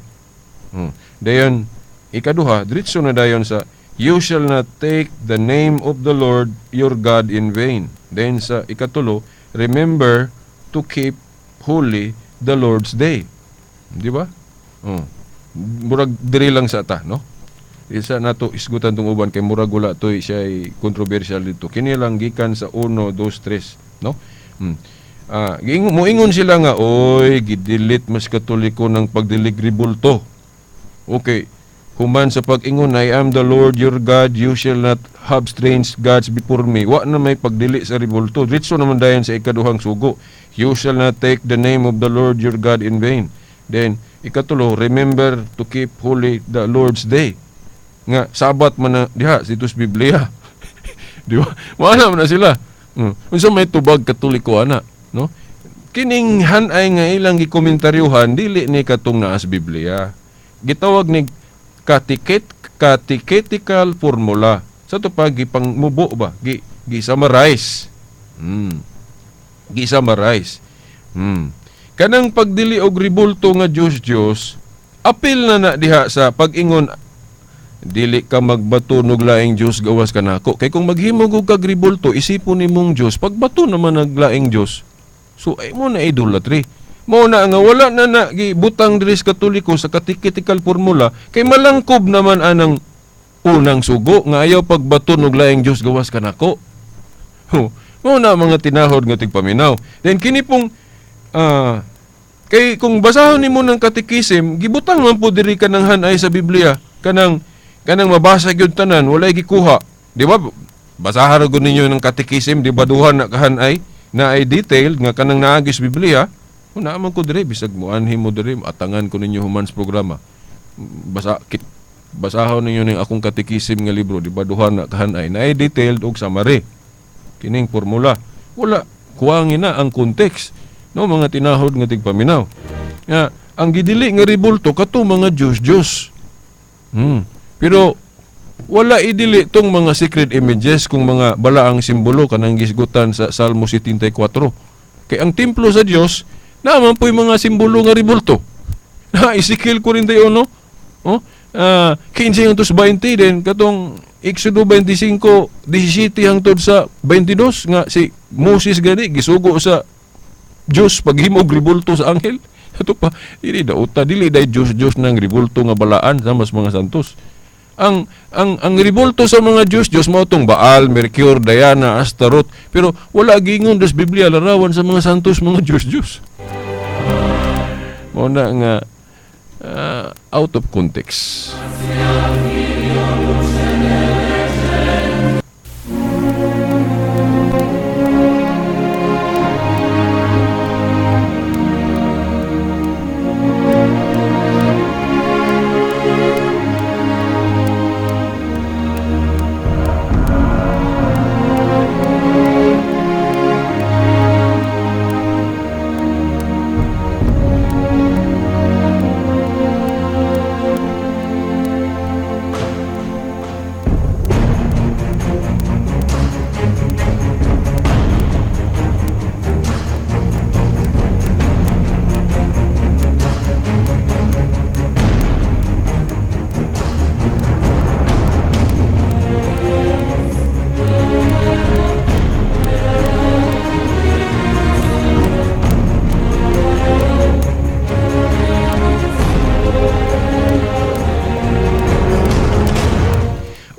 Speaker 2: Dayon, ikaduha, diretso na dayon sa you shall not take the name of the Lord your God in vain. Then sa ikatulo, remember to keep holy the Lord's day. Di ba? Murag diri lang sa ta, no? Isa nato isgutan tong uban kay murag wala toy siya controversial dito. Kini lang gikan sa 1 2 3, no? Moingon sila nga, oy, gidelete mas Katoliko ng pagdilig ribulto. Okay. Human sa pag-ingon, I am the Lord your God, you shall not have strange gods before me. Wa na may pagdili sa ribulto. Diretso naman dayon sa ikaduhang sugo. You shall not take the name of the Lord your God in vain. Then, ikatulo, remember to keep holy the Lord's day. Nga, Sabat man na diha, dito sa Biblia. Di ba? Wala man na sila. Unsa may tubag Katoliko ana, no? Kining hanay nga ilang gikomentaryuhan dili ni katong naa sa Biblia. Gitawag ni catechetical formula. Sa to pa gipangmubo ba, gi gi-summarize. Gi-summarize. Kanang pagdili og ribulto nga Dios Dios, apil na na diha sa pag-ingon dili ka magbato og laing Dios gawas kanako. Kay kung maghimo og kag ribulto, isipon nimong Dios, pagbato naman ang laing Dios. So ay mo na idolatry. Mo na nga wala na na gibutang diri sa Katoliko sa catechetical formula kay malangkob naman anang unang sugo nga ayaw pagbato og laing Dios gawas kanako. Mo na mga tinahod nga tigpaminaw. Then kini pong kay kung basahon nimo ng katekisim, gibutang man po diri kanang hanay sa Biblia, kanang kanang mabasa gyud tanan, walay gikuha. Di ba? Basahan ra gud ninyo ng katekisim, di ba duha na kahanay na ay detailed nga kanang naagi sa Biblia. Una man ko diri bisag moanhi mo diri, atangan ko ninyo human sa programa. Basahon ninyo ning akong katekisim nga libro, di ba duha na kahanay na ay detailed og summary. Kining formula. Wala kuwangin na ang context, no, mga tinahod nga tigpaminaw. Nga ang gidili nga ribulto kato mga Dios-Dios. Pero wala idili tong mga sacred images kung mga balaang simbolo kanang gisgutan sa Salmo 74. Kay ang templo sa Dios naman po'y mga simbolo nga ribulto. Na Ezekiel 41, oh, 15 hangtod sa 20, din katong Exodo 25:17 hangtod sa 22 nga si Moses gani gisugo sa Dios paghimog ribulto sa anghel. Ato pa dili dauta, dili day Dios Dios nang ribulto nga balaan sa mas mga santos. Ang ribulto sa mga Dios Dios mao tong Baal, Mercure, Diana, Astaroth, pero wala gingon des Biblia larawan sa mga santos mga Dios Dios. Mao na nga out of context.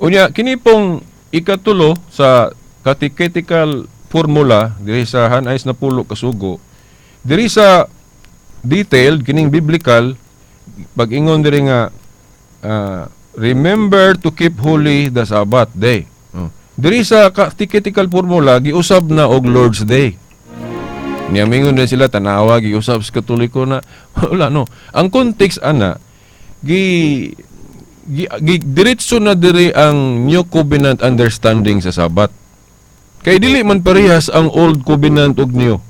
Speaker 2: Unya, kini pong ikatulo sa catechetical formula diri sa Hanais na pulo kasugo. Diri sa detailed kining biblical, pag-ingon diri nga remember to keep holy the Sabbath day. Oh. Diri sa catechetical formula giusab na og Lord's Day. Niya mingon din sila, tanawa giusab sa Katoliko na wala, no. Ang context ana gi gi, gi diretso na diri ang New Covenant understanding sa Sabat. Kay dili man parehas ang Old Covenant ug New.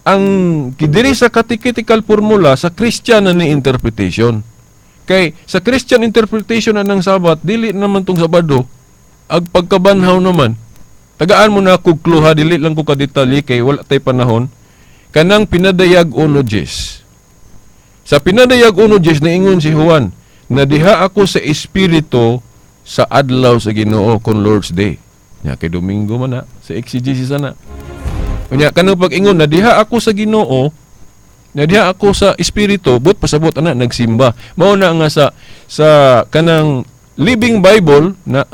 Speaker 2: Ang diri sa catechetical formula sa Christian na ni interpretation. Kay sa Christian interpretation na ng Sabat, dili naman tong Sabado ag pagkabanhaw naman. Tagaan mo na kog kluha, dili lang ko kadetalye kay wala tay panahon. Kanang Pinadayag 1:10. Sa Pinadayag 1:10 naingon si Juan, na diha ako sa espiritu sa adlaw sa Ginoo kon Lord's Day. Nya kay Domingo man na sa exegesis ana. Unya kanang pag-ingon na diha ako sa Ginoo, na diha ako sa espiritu, but pasabot ana nagsimba. Mao na nga sa kanang Living Bible na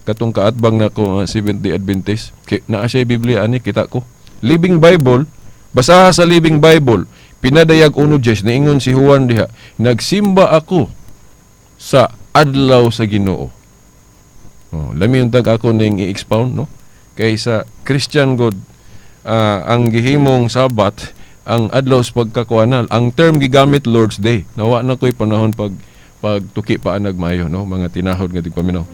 Speaker 2: katong kaatbang na ko Seventh Day Adventist, kay naa siya Biblia ani kita ko. Living Bible, basaha sa Living Bible, Pinadayag 1:10 niingon si Juan diha, nagsimba ako sa adlaw sa Ginoo. Oh, lami untag ako ning i-expound, no? Kay sa Christian God, ang gihimong Sabat ang adlaw sa pagkakuanal. Ang term gigamit Lord's Day. Nawa na ko'y panahon pagtuki pa anag mayo, no? Mga tinahod nga tigpaminaw.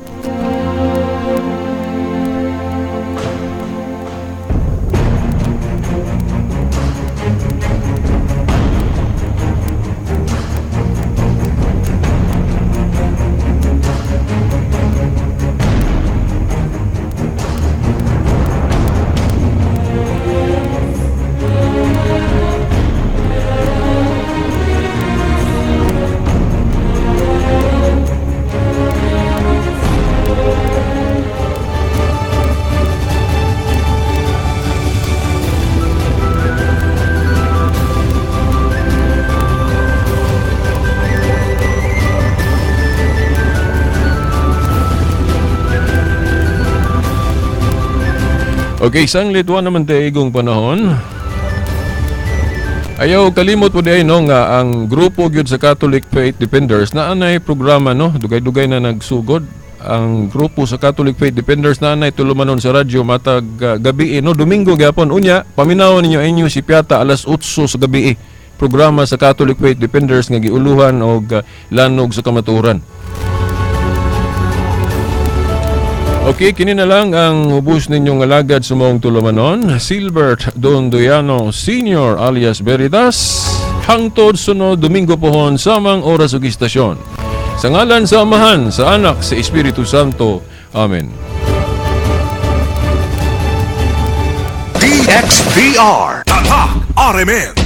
Speaker 2: Okay, sanglit wa naman tayo igong panahon. Ayaw kalimot po di ay, no, nga ang grupo gyud sa Catholic Faith Defenders na anay programa, no, dugay-dugay na nagsugod ang grupo sa Catholic Faith Defenders na anay tulumanon sa radyo matag gabi, no, Domingo gyapon. Unya paminawon ninyo inyo si Piata alas 8 sa gabi, programa sa Catholic Faith Defenders nga giuluhan og lanog sa kamatuoran. Okay, kini na lang ang hubos ninyong alagad sa maong tulumanon, Silbert Dondoyano Sr. alias Veritas, hangtod sunod Domingo pohon samang oras ug istasyon. Sa ngalan sa Amahan, sa Anak, sa Espiritu Santo. Amen.
Speaker 1: DXDR Tatak RMN.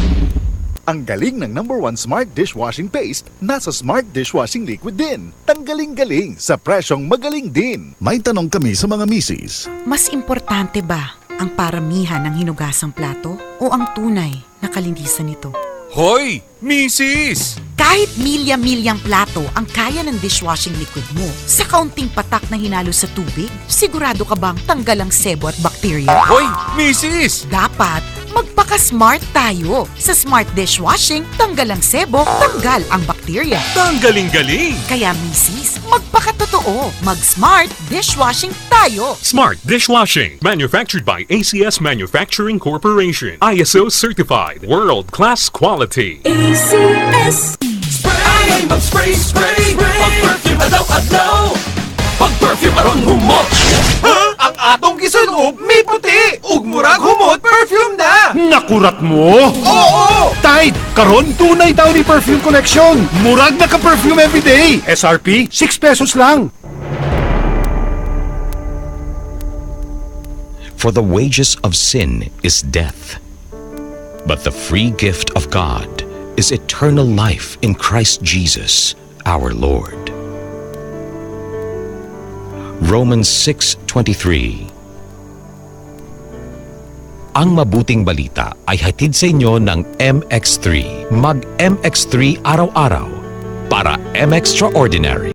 Speaker 3: Ang galing ng number 1 Smart Dishwashing Paste nasa Smart Dishwashing Liquid din. Tanggaling-galing sa presyong magaling din.
Speaker 4: May tanong kami sa mga misis.
Speaker 5: Mas importante ba ang paramihan ng hinugasang plato o ang tunay na kalinisan nito?
Speaker 6: Hoy, misis!
Speaker 5: Kahit milya-milyang plato ang kaya ng dishwashing liquid mo, sa kaunting patak na hinalo sa tubig, sigurado ka bang tanggal ang sebo at bakterya?
Speaker 6: Hoy, misis!
Speaker 5: Dapat Magpaka-smart tayo. Sa Smart Dishwashing, tanggal ang sebo, tanggal ang bakterya.
Speaker 6: Tanggaling-galing!
Speaker 5: Kaya misis, magpakatotoo. Mag-smart dishwashing tayo.
Speaker 6: Smart Dishwashing. Manufactured by ACS Manufacturing Corporation. ISO certified. World-class quality.
Speaker 7: ACS.
Speaker 8: Spray! Mag-spray, spray, spray! Pag-perfume adlaw-adlaw! Pag-perfume aron humot!
Speaker 9: Ang atong gisunob may puti ug murag humot perfume na.
Speaker 10: Nakurat mo?
Speaker 9: Oo!
Speaker 10: Tide! Karon tunay Downy Perfume Collection! Murag na ka-perfume everyday! SRP, 6 pesos lang!
Speaker 11: For the wages of sin is death, but the free gift of God is eternal life in Christ Jesus, our Lord. Romans 6:23. Ang mabuting balita ay hatid sa inyo ng MX3. Mag MX3 araw-araw para M Extraordinary.